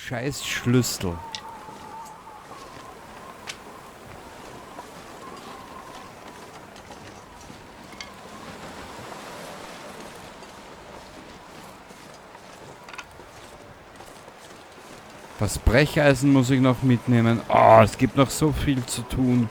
Scheiß Schlüssel. Das Brecheisen muss ich noch mitnehmen. Oh, es gibt noch so viel zu tun.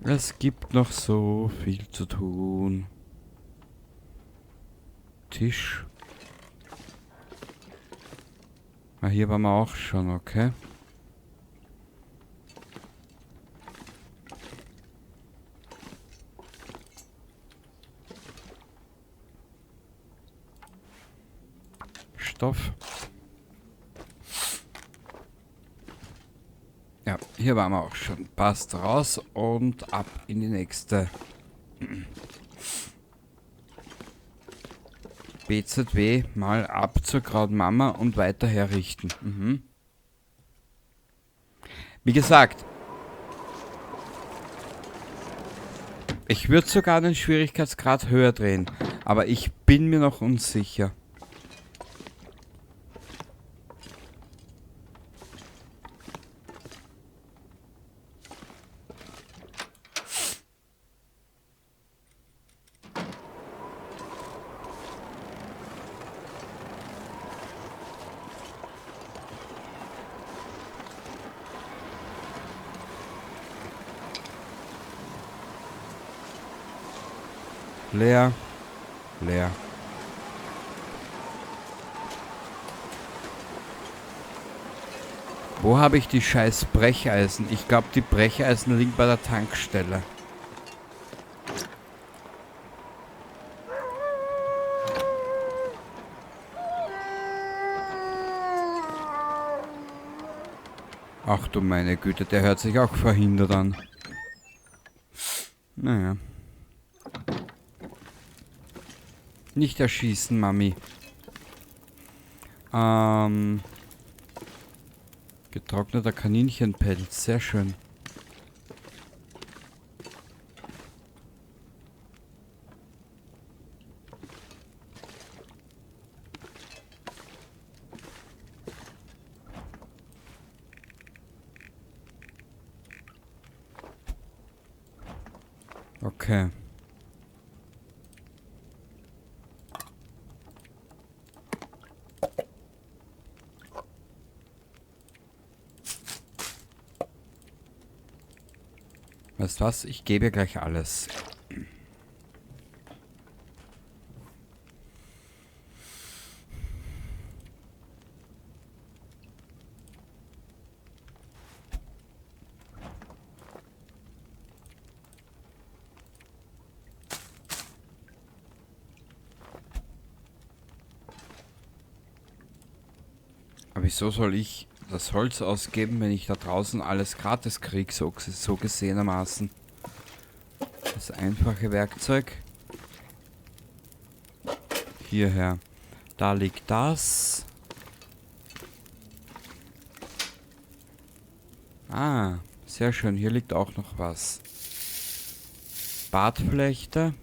Es gibt noch so viel zu tun. Tisch. Ah, hier waren wir auch schon, okay. Stoff. Ja, hier waren wir auch schon. Passt raus und ab in die nächste. BZW mal ab zur Krautmama und weiter herrichten. Wie gesagt, ich würd sogar den Schwierigkeitsgrad höher drehen, aber ich bin mir noch unsicher. Leer. Leer. Wo habe ich die scheiß Brecheisen? Ich glaub, die Brecheisen liegen bei der Tankstelle. Ach du meine Güte, der hört sich auch verhindert an. Naja. Nicht erschießen, Mami. Getrockneter Kaninchenpelz, sehr schön. Okay. Weißt du was? Ich gebe gleich alles. Aber wieso soll ich das Holz ausgeben, wenn ich da draußen alles gratis krieg, so gesehenermaßen? Das einfache Werkzeug. Hierher. Da liegt das. Ah, sehr schön. Hier liegt auch noch was. Bartflechte.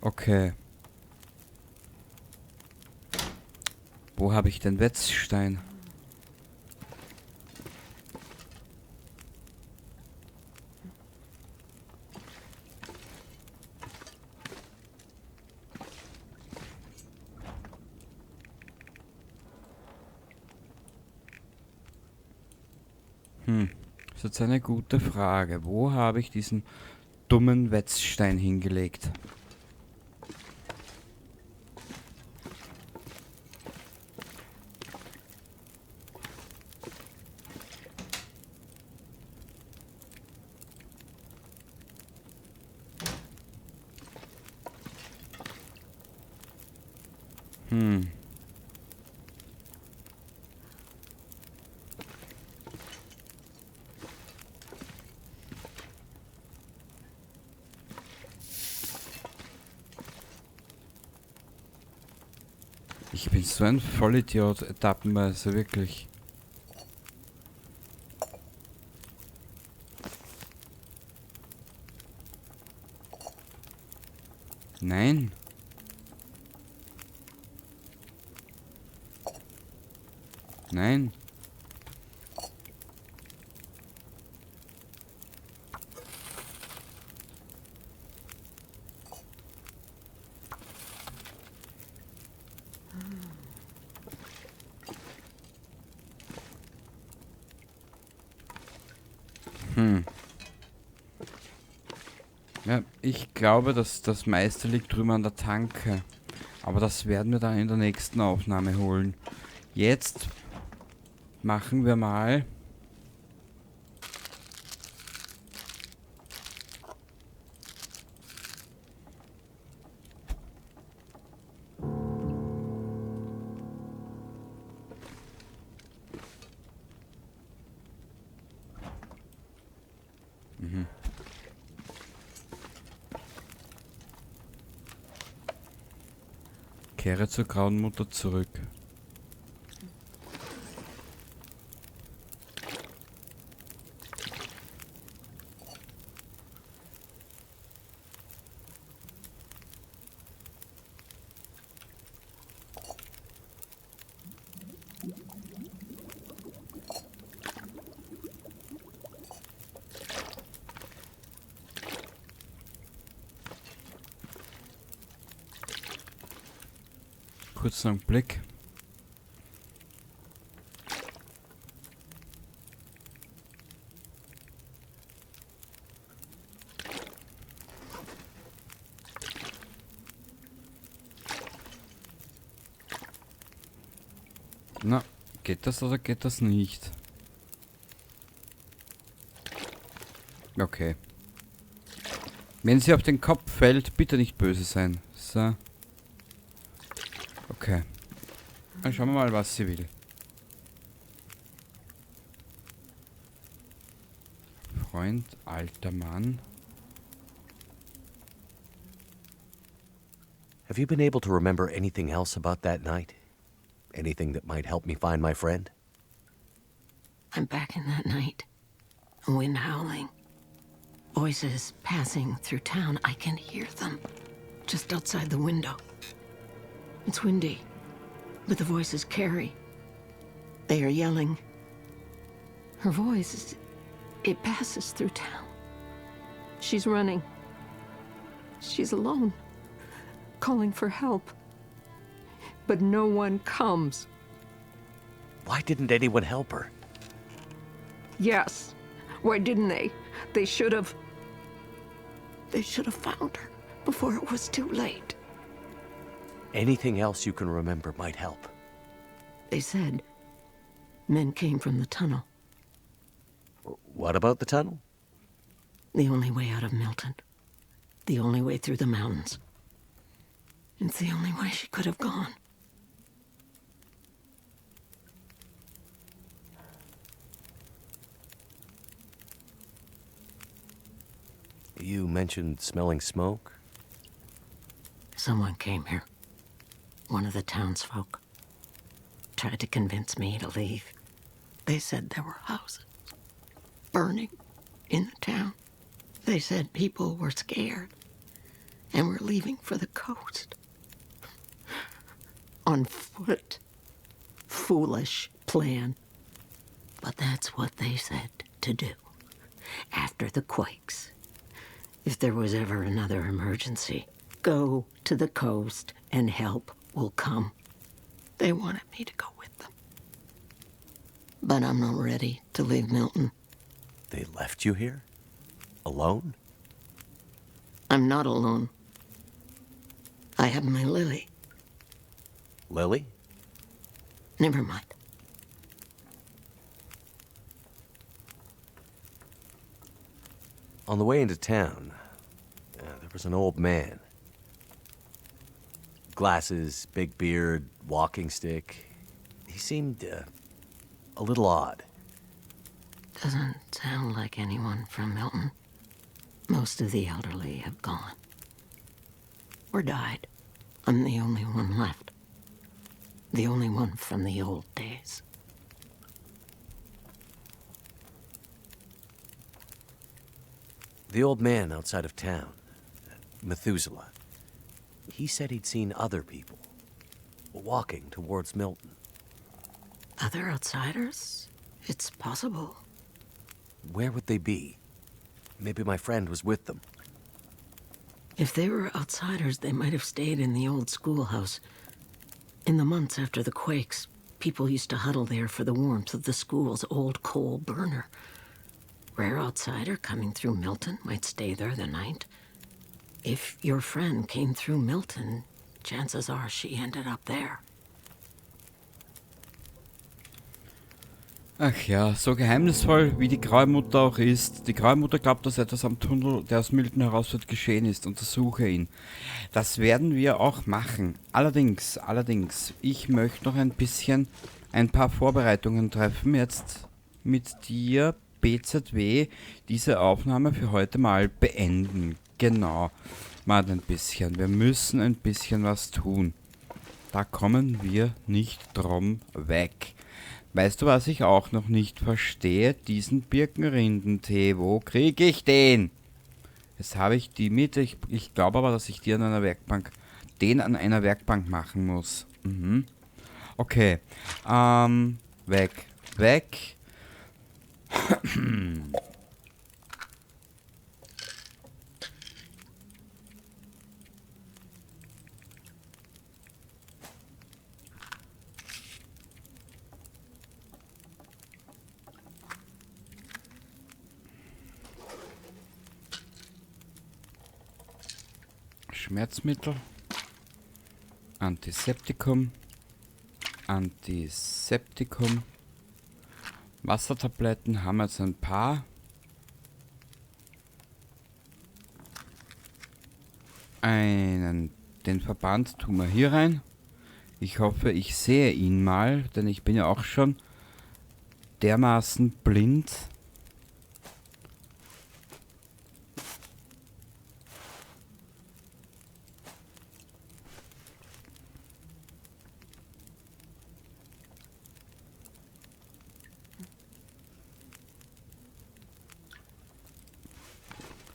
Okay. Wo habe ich den Wetzstein? Das ist jetzt eine gute Frage. Wo habe ich diesen dummen Wetzstein hingelegt? Ich bin so ein Vollidiot, etappenweise, wirklich. Nein. Nein. Ja, ich glaube, dass das meiste liegt drüben an der Tanke. Aber das werden wir dann in der nächsten Aufnahme holen. Jetzt machen wir mal... Kehre zur Grauen Mutter zurück. Kurz einen Blick. Na, geht das oder geht das nicht? Okay. Wenn sie auf den Kopf fällt, bitte nicht böse sein. So. Okay. Dann schauen wir mal, was sie will. Freund, alter Mann. Have you been able to remember anything else about that night? Anything that might help me find my friend? I'm back in that night. Wind howling. Voices passing through town. I can hear them. Just outside the window. It's windy, but the voices carry. They are yelling. Her voice, it passes through town. She's running. She's alone, calling for help. But no one comes. Why didn't anyone help her? Yes. Why didn't they? They should have. They should have found her before it was too late. Anything else you can remember might help. They said men came from the tunnel. What about the tunnel? The only way out of Milton. The only way through the mountains. It's the only way she could have gone. You mentioned smelling smoke? Someone came here. One of the townsfolk. Tried to convince me to leave. They said there were houses burning in the town. They said people were scared and were leaving for the coast. On foot. Foolish plan. But that's what they said to do after the quakes. If there was ever another emergency, go to the coast and help will come. They wanted me to go with them. But I'm not ready to leave Milton. They left you here? Alone? I'm not alone. I have my Lily. Lily? Never mind. On the way into town, there was an old man. Glasses, big beard, walking stick. He seemed a little odd. Doesn't sound like anyone from Milton. Most of the elderly have gone. Or died. I'm the only one left. The only one from the old days. The old man outside of town, Methuselah, he said he'd seen other people walking towards Milton. Other outsiders? It's possible. Where would they be? Maybe my friend was with them. If they were outsiders, they might have stayed in the old schoolhouse. In the months after the quakes, people used to huddle there for the warmth of the school's old coal burner. Rare outsider coming through Milton might stay there the night. If your friend came through Milton, chances are she ended up there. Ach ja, so geheimnisvoll wie die Graue Mutter auch ist. Die Graue Mutter glaubt, dass etwas am Tunnel, der aus Milton herausführt, geschehen ist. Untersuche ihn. Das werden wir auch machen. Allerdings, ich möchte noch ein paar Vorbereitungen treffen. Jetzt mit dir, BZW, diese Aufnahme für heute mal beenden. Genau. Mal ein bisschen. Wir müssen ein bisschen was tun. Da kommen wir nicht drum weg. Weißt du, was ich auch noch nicht verstehe? Diesen Birkenrindentee. Wo kriege ich den? Jetzt habe ich die mit. Ich glaube aber, dass ich die an einer Werkbank, den an einer Werkbank machen muss. Mhm. Okay. Weg. Weg. Schmerzmittel, Antiseptikum, Antiseptikum, Wassertabletten haben wir jetzt ein paar. Den Verband tun wir hier rein. Ich hoffe, ich sehe ihn mal, denn ich bin ja auch schon dermaßen blind.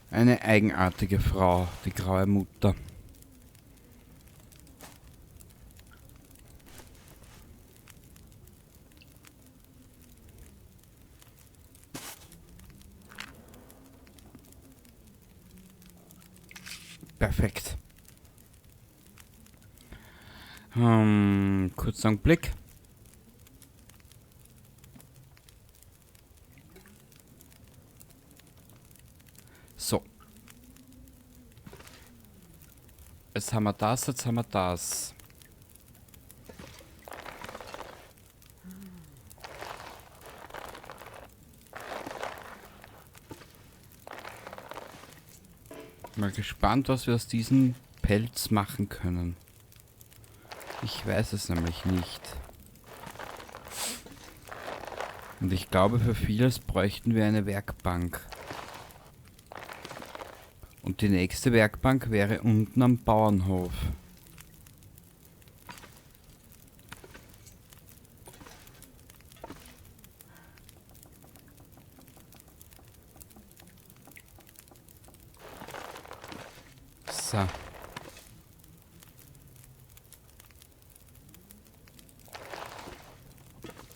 Eine eigenartige Frau, die Graue Mutter. Perfekt. Kurzer Blick. So. Jetzt haben wir das, jetzt haben wir das. Mal gespannt, was wir aus diesem Pelz machen können. Ich weiß es nämlich nicht. Und ich glaube, für vieles bräuchten wir eine Werkbank. Und die nächste Werkbank wäre unten am Bauernhof. So.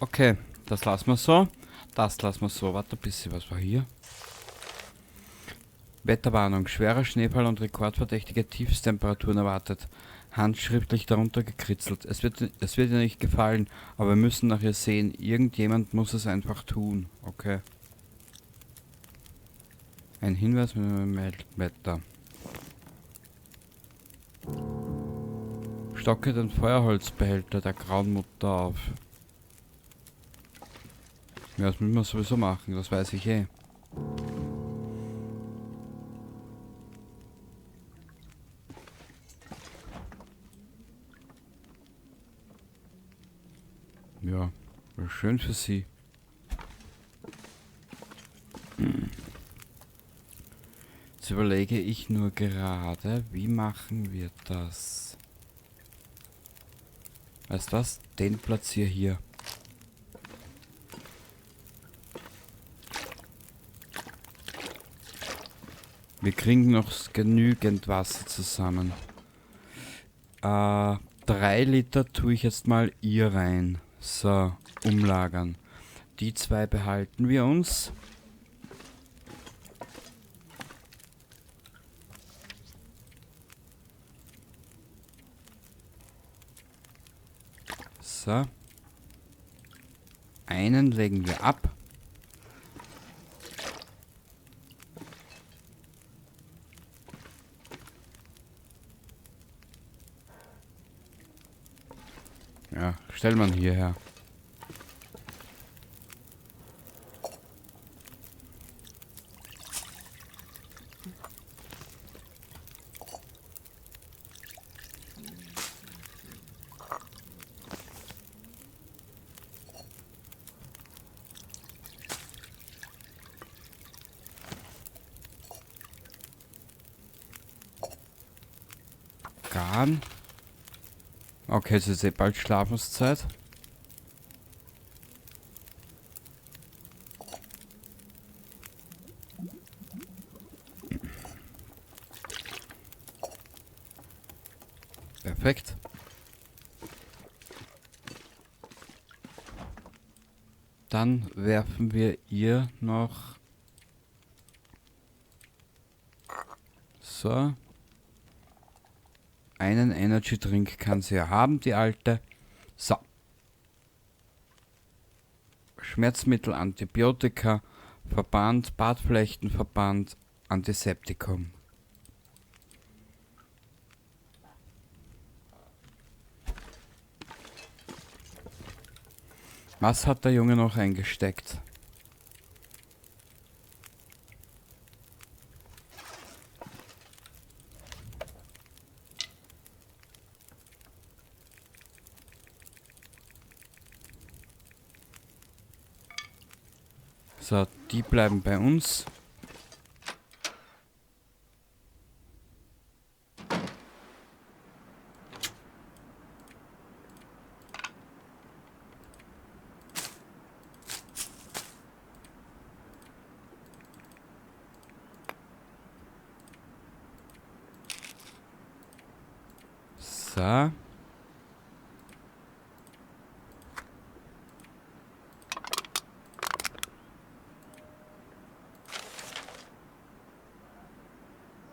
Okay, das lassen wir so. Das lassen wir so. Warte ein bisschen, was war hier? Wetterwarnung, schwerer Schneefall und rekordverdächtige Tiefstemperaturen erwartet. Handschriftlich darunter gekritzelt. Es wird ihr nicht gefallen, aber wir müssen nach ihr sehen. Irgendjemand muss es einfach tun. Okay. Ein Hinweis mit dem Wetter. Stocke den Feuerholzbehälter der Grauen Mutter auf. Ja, das müssen wir sowieso machen, das weiß ich eh. Ja, schön für sie. Jetzt überlege ich nur gerade, wie machen wir das? Weißt du was? Den platziere hier. Wir kriegen noch genügend Wasser zusammen. 3 Liter tue ich jetzt mal hier rein. So, umlagern. Die 2 behalten wir uns. So. Einen legen wir ab. Ja, stell man hierher. Garn. Okay, es ist eh bald Schlafenszeit. Perfekt. Dann werfen wir ihr noch... So. Einen Energy Drink kann sie ja haben, die alte. So. Schmerzmittel, Antibiotika, Verband, Bartflechtenverband, Antiseptikum. Was hat der Junge noch eingesteckt? So, die bleiben bei uns. So.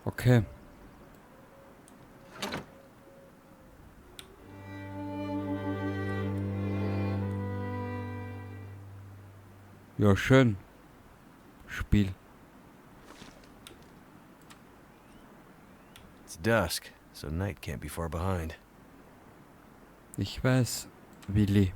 Okay. Ja, schön. Spiel. It's dusk, so night can't be far behind. Ich weiß, Willi.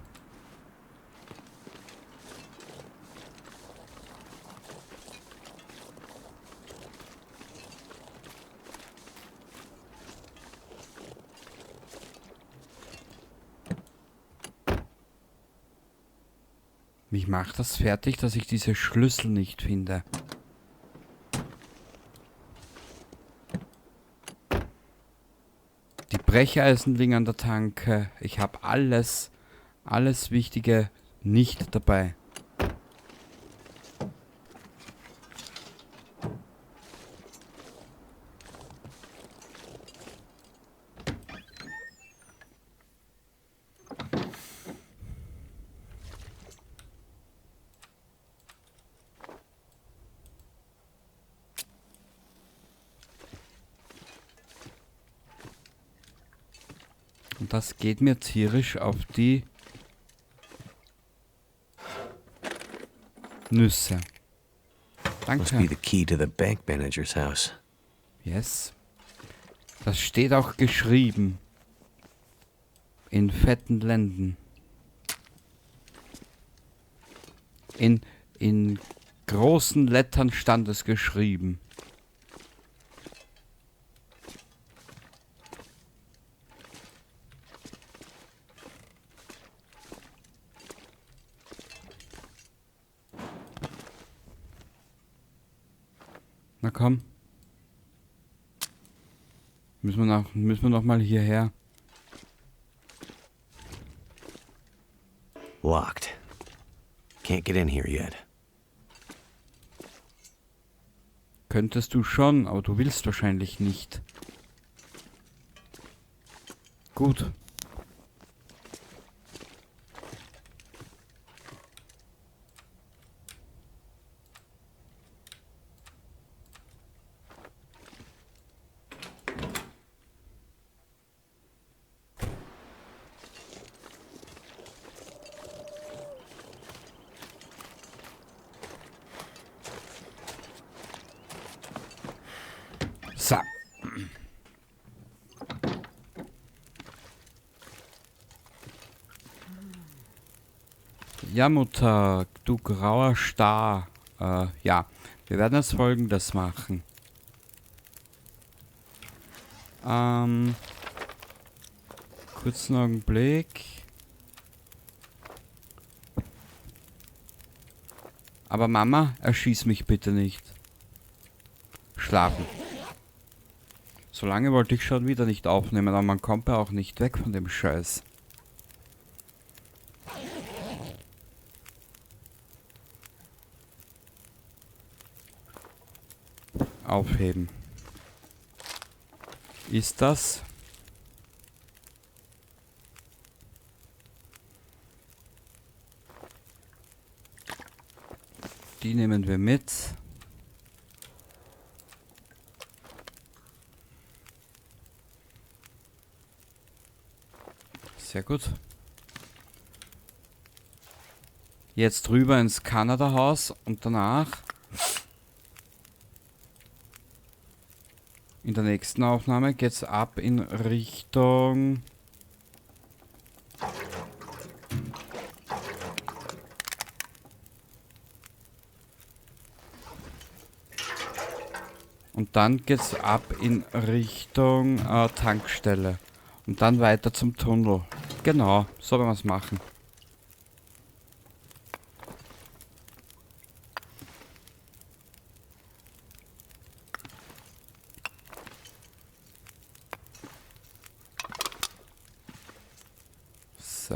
Mich macht das fertig, dass ich diese Schlüssel nicht finde. Die Brecheisen liegen an der Tanke. Ich habe alles Wichtige nicht dabei. Und das geht mir tierisch auf die Nüsse. Danke. Must be the key to the bank manager's house. Yes. Das steht auch geschrieben. In fetten Lenden. In großen Lettern stand es geschrieben. Na komm. Müssen wir noch mal hierher. Locked. Can't get in here yet. Könntest du schon, aber du willst wahrscheinlich nicht. Gut. So. Ja, Mutter, du grauer Star. Ja, wir werden jetzt Folgendes machen. Kurzen Augenblick. Aber Mama, erschieß mich bitte nicht. Schlafen. So lange wollte ich schon wieder nicht aufnehmen, aber man kommt ja auch nicht weg von dem Scheiß. Aufheben. Ist das? Die nehmen wir mit. Sehr gut. Jetzt rüber ins Kanada-Haus und danach in der nächsten Aufnahme geht's ab in Richtung und dann geht's ab in Richtung Tankstelle. Und dann weiter zum Tunnel. Genau, so werden wir's machen. So.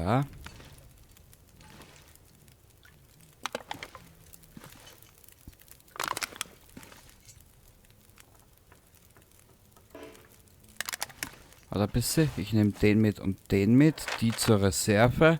Warte ein bisschen. Ich nehme den mit und den mit. Die zur Reserve.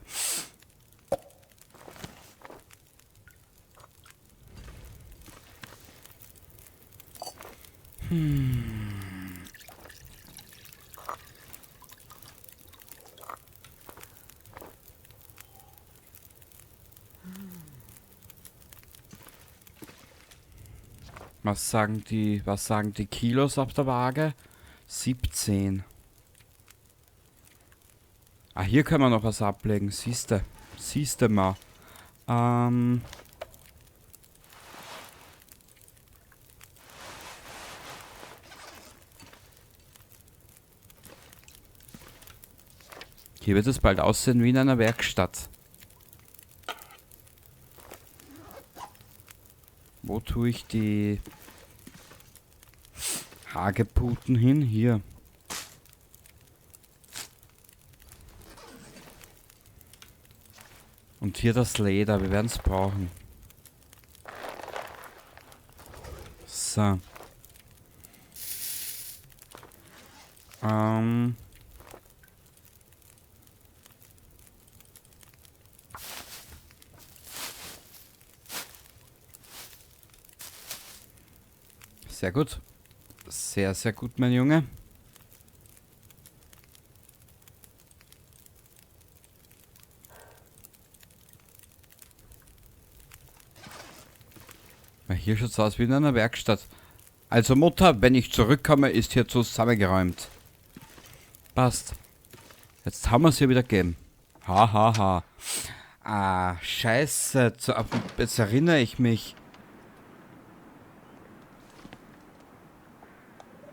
Was sagen die Kilos auf der Waage? 17. Ah, hier können wir noch was ablegen. Siehste. Siehste mal. Hier wird es bald aussehen wie in einer Werkstatt. Wo tue ich die Hagebutten hin? Hier. Und hier das Leder. Wir werden's brauchen. So. Sehr gut. Sehr, sehr gut, mein Junge. Ja, hier schaut's aus wie in einer Werkstatt. Also Mutter, wenn ich zurückkomme, ist hier zusammengeräumt. Passt. Jetzt haben wir's hier wieder gegeben. Ha, ha, ha. Ah, scheiße. Jetzt erinnere ich mich.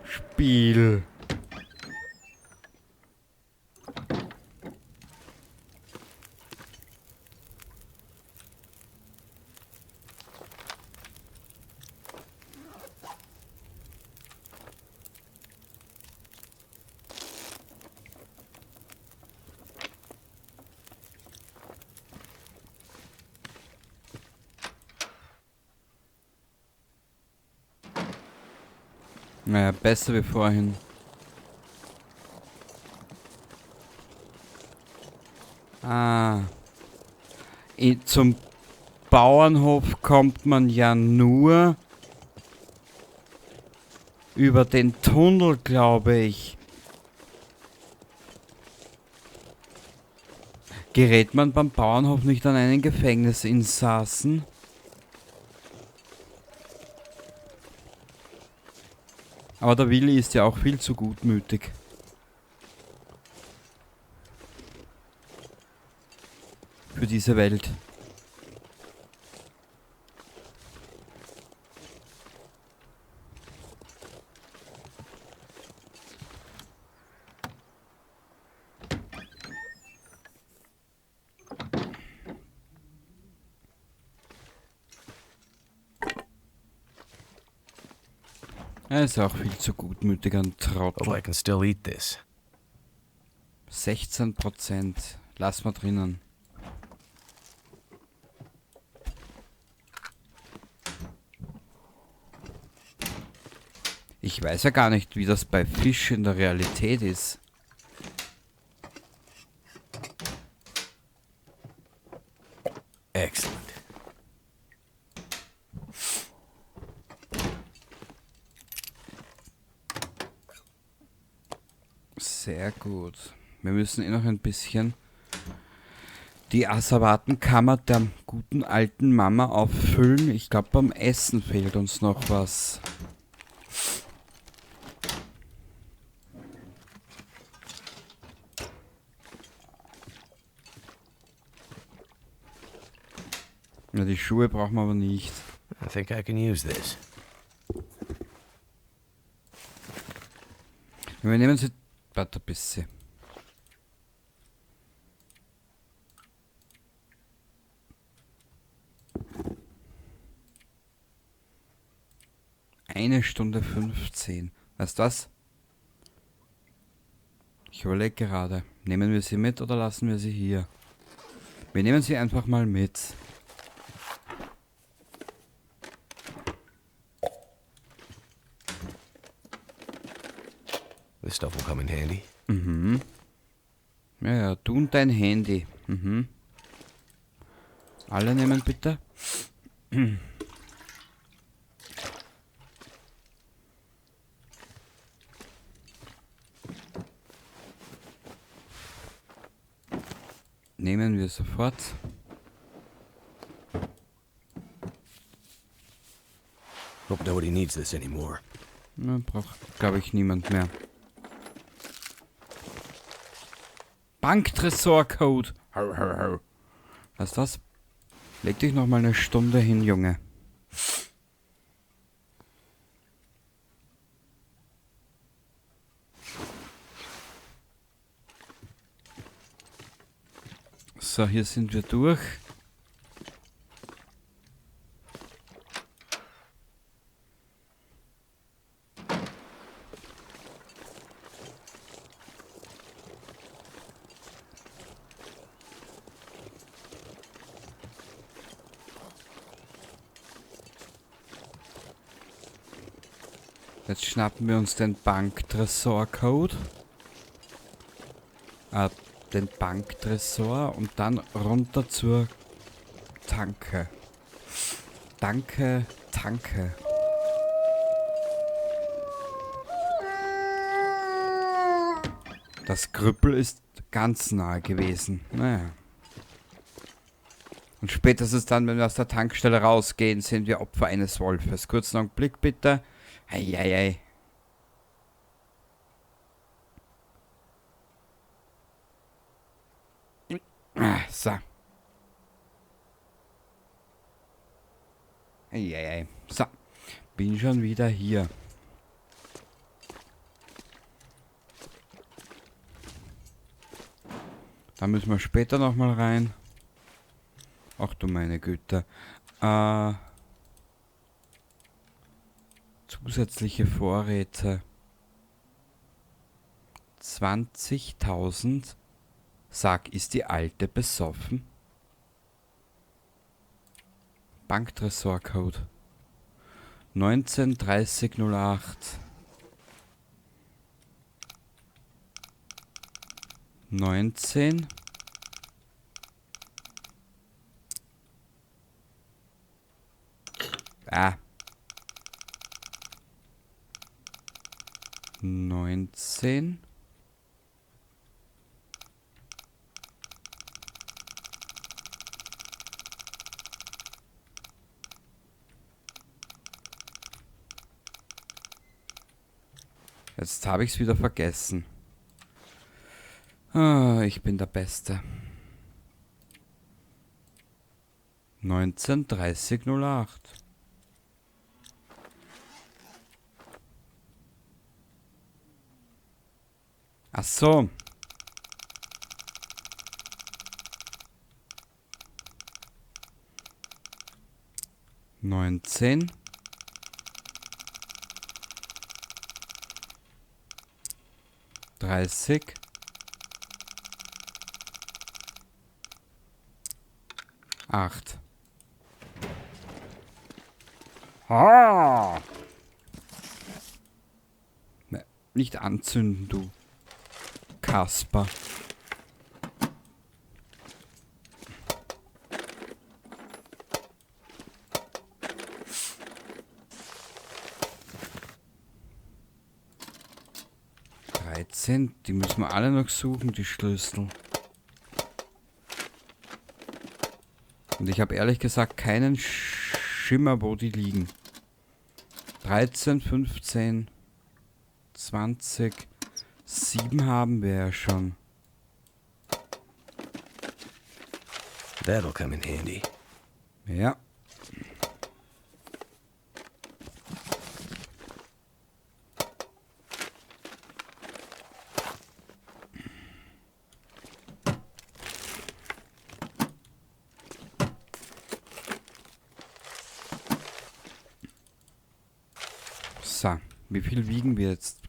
Spiel. Naja, besser wie vorhin. Ah. Zum Bauernhof kommt man ja nur über den Tunnel, glaube ich. Gerät man beim Bauernhof nicht an einen Gefängnisinsassen? Aber der Willi ist ja auch viel zu gutmütig. Für diese Welt. Er ist auch viel zu gutmütig, ein Trottel. Hope I can still eat this. 16%. Lass mal drinnen. Ich weiß ja gar nicht, wie das bei Fisch in der Realität ist. Excellent. Sehr gut. Wir müssen eh noch ein bisschen die Asservatenkammer der guten alten Mama auffüllen. Ich glaub, beim Essen fehlt uns noch was. Ja, die Schuhe brauchen wir aber nicht. I think I can use this. Wir nehmen sie. Warte ein bisschen. Eine Stunde 15. Weißt du was? Ich überlege gerade. Nehmen wir sie mit oder lassen wir sie hier? Wir nehmen sie einfach mal mit. This stuff will come in handy. Ja, ja, du und dein Handy. Alle nehmen bitte. Nehmen wir sofort. Hope nobody needs this anymore. Na, braucht, glaub ich, niemand mehr. Banktresorcode. Hau, hau, hau. Was ist das? Leg dich noch mal eine Stunde hin, Junge. So, hier sind wir durch. Jetzt schnappen wir uns den Banktresorcode. Den Banktresor und dann runter zur Tanke. Danke, Tanke. Das Krüppel ist ganz nahe gewesen. Naja. Und spätestens dann, wenn wir aus der Tankstelle rausgehen, sind wir Opfer eines Wolfes. Kurzen Augenblick bitte. Ei, ei, ei. Ah, so. Ei, ei, ei. So. Bin schon wieder hier. Da müssen wir später nochmal rein. Ach du meine Güte. Zusätzliche Vorräte. 20.000. Sag, ist die Alte besoffen? Banktresorcode. 193008. 19. Ah. 19. Jetzt habe ich's wieder vergessen. Ah, ich bin der Beste. 19 30 08. Ach so. 19. 30. 8. Ah! Ne, nicht anzünden, du Kasper. 13, die müssen wir alle noch suchen, die Schlüssel. Und ich habe ehrlich gesagt keinen Schimmer, wo die liegen. 13, 15, 20, 7 haben wir ja schon. That'll come in handy. Ja. So, wie viel wiegen wir jetzt?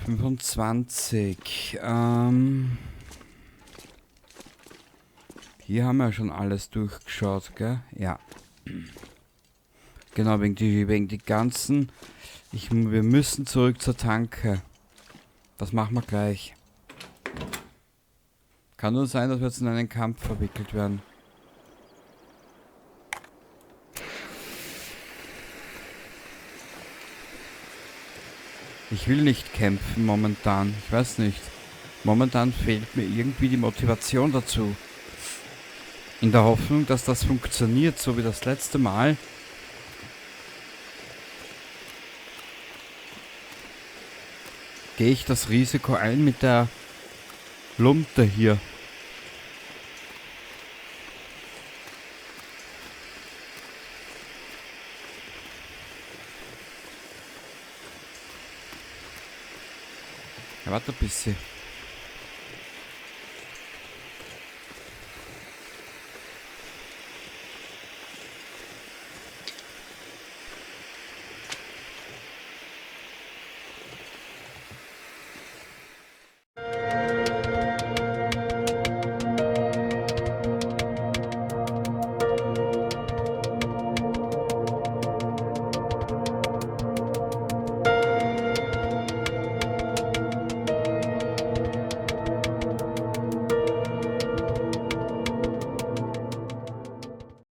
25. Hier haben wir schon alles durchgeschaut, gell? Ja. Genau, wegen die ganzen... Wir müssen zurück zur Tanke. Das machen wir gleich. Kann nur sein, dass wir jetzt in einen Kampf verwickelt werden. Ich will nicht kämpfen momentan. Ich weiß nicht. Momentan fehlt mir irgendwie die Motivation dazu. In der Hoffnung, dass das funktioniert, so wie das letzte Mal. Gehe ich das Risiko ein mit der Lunte hier. Ja, warte ein bisschen.